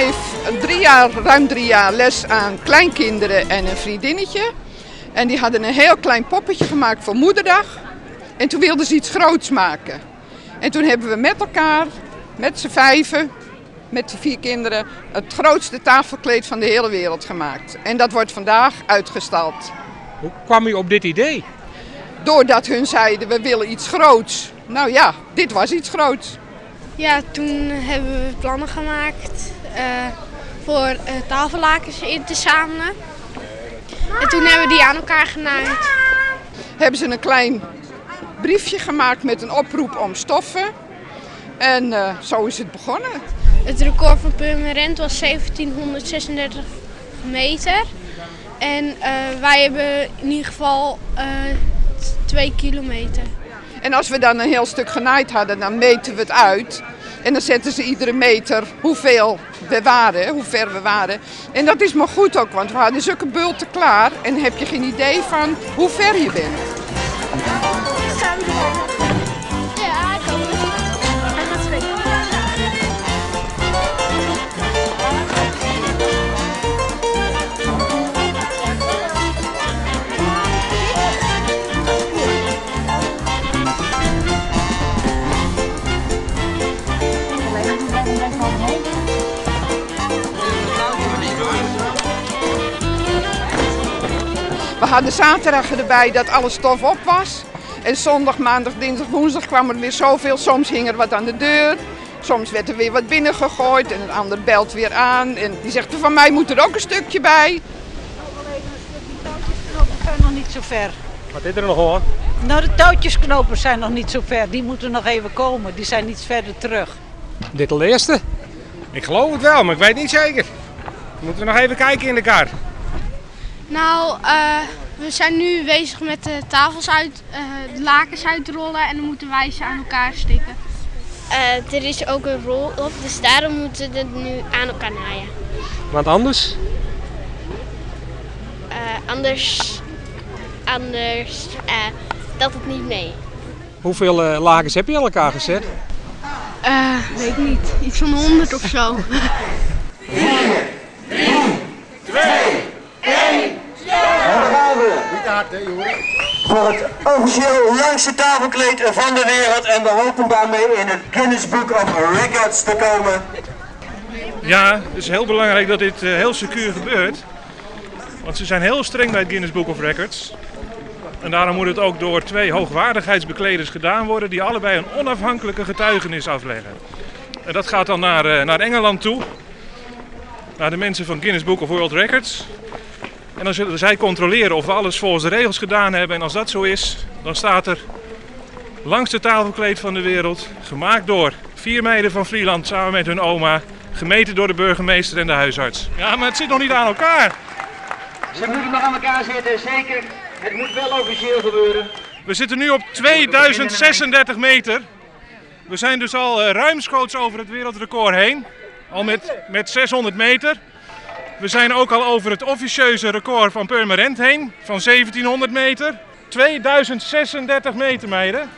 geef 3 jaar, ruim 3 jaar les aan kleinkinderen en een vriendinnetje. En die hadden een heel klein poppetje gemaakt voor moederdag. En toen wilden ze iets groots maken. En toen hebben we met elkaar, met z'n vijven, met de vier kinderen, het grootste tafelkleed van de hele wereld gemaakt. En dat wordt vandaag uitgestald. Hoe kwam u op dit idee? Doordat hun zeiden, we willen iets groots. Nou ja, dit was iets groots. Ja, toen hebben we plannen gemaakt voor tafellakens in te zamelen. En toen hebben we die aan elkaar genaaid. Hebben ze een klein briefje gemaakt met een oproep om stoffen. En zo is het begonnen. Het record van Purmerend was 1736 meter. En wij hebben in ieder geval 2 kilometer. En als we dan een heel stuk genaaid hadden, dan meten we het uit. En dan zetten ze iedere meter hoeveel we waren, hoe ver we waren. En dat is maar goed ook, want we hadden zulke bulten klaar. En heb je geen idee van hoe ver je bent. Ja, ik hoop het. Hij gaat schrikken. We hadden zaterdag erbij dat alle stof op was. En zondag, maandag, dinsdag, woensdag kwam er weer zoveel. Soms hing er wat aan de deur. Soms werd er weer wat binnengegooid en een ander belt weer aan. En die zegt, van mij moet er ook een stukje bij. De zijn nog niet zo ver. Wat is er nog hoor? Nou, de touwtjesknopers zijn nog niet zo ver. Die moeten nog even komen. Die zijn iets verder terug. Dit de eerste? Ik geloof het wel, maar ik weet niet zeker. Moeten we nog even kijken in de kaart. Nou, we zijn nu bezig met de tafels uit, de lakens uitrollen en dan moeten wij ze aan elkaar stikken. Er is ook een rol op, dus daarom moeten we het nu aan elkaar naaien. Want anders? Anders dat het niet mee. Hoeveel lakens heb je aan elkaar gezet? Weet ik niet. Iets van 100 of zo. 4, 3, 2, 1. Dan gaan we. Niet te hard, hè, jongen. Voor het officieel langste tafelkleed van de wereld. En we hopen daarmee in het Guinness Book of Records te komen. Ja, het is heel belangrijk dat dit heel secuur gebeurt. Want ze zijn heel streng bij het Guinness Book of Records. En daarom moet het ook door twee hoogwaardigheidsbekleders gedaan worden die allebei een onafhankelijke getuigenis afleggen. En dat gaat dan naar Engeland toe, naar de mensen van Guinness Book of World Records. En dan zullen zij controleren of we alles volgens de regels gedaan hebben. En als dat zo is, dan staat er langste tafelkleed van de wereld, gemaakt door vier meiden van Vlieland samen met hun oma, gemeten door de burgemeester en de huisarts. Ja, maar het zit nog niet aan elkaar. Ze moeten nog aan elkaar zitten, zeker. Het moet wel officieel gebeuren. We zitten nu op 2036 meter. We zijn dus al ruimschoots over het wereldrecord heen. Al met 600 meter. We zijn ook al over het officieuze record van Purmerend heen, van 1700 meter. 2036 meter, meiden.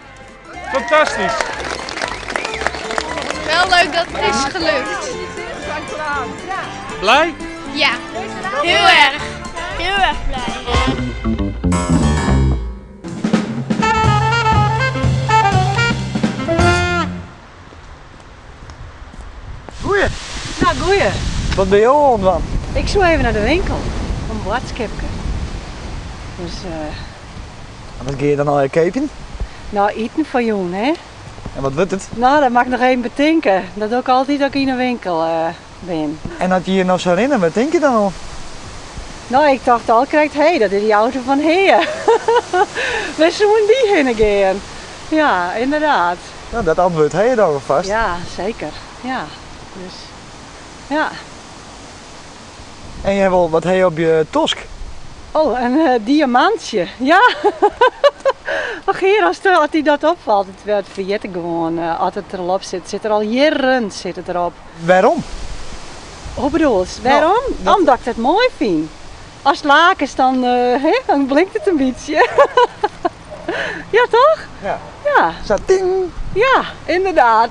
Fantastisch. Wel leuk dat het is gelukt. Blij? Ja, heel erg. Heel erg blij. Goeie. Nou, goeie. Wat ben je aan dan? Ik zou even naar de winkel om boodschapje. Dus, En wat ga je dan al kopen? Nou, eten voor jou, hè? En wat wordt het? Nou, dat mag ik nog even bedenken. Dat doe ik altijd als ik in een winkel ben. En dat je je nog zo herinnert, wat denk je dan al? Nou, ik dacht al, krijgt hij, dat is die auto van heer. We zullen die heen gaan. Ja, inderdaad. Nou, dat antwoord heb je dan alvast. Ja, zeker. Ja, dus, ja. En jij wil, wat heb je op je tosk? Oh, een diamantje. Ja. Ach hier, als die dat opvalt, het werd vergeten gewoon. Als het erop zit, zit er al jaren zit het erop. Waarom? Hoe bedoel je? Waarom? Nou, dat... Omdat ik het mooi vind. Als het laak is, dan, hè, dan blinkt het een beetje. Ja, toch? Ja. Ja. Zo, ting! Ja, inderdaad.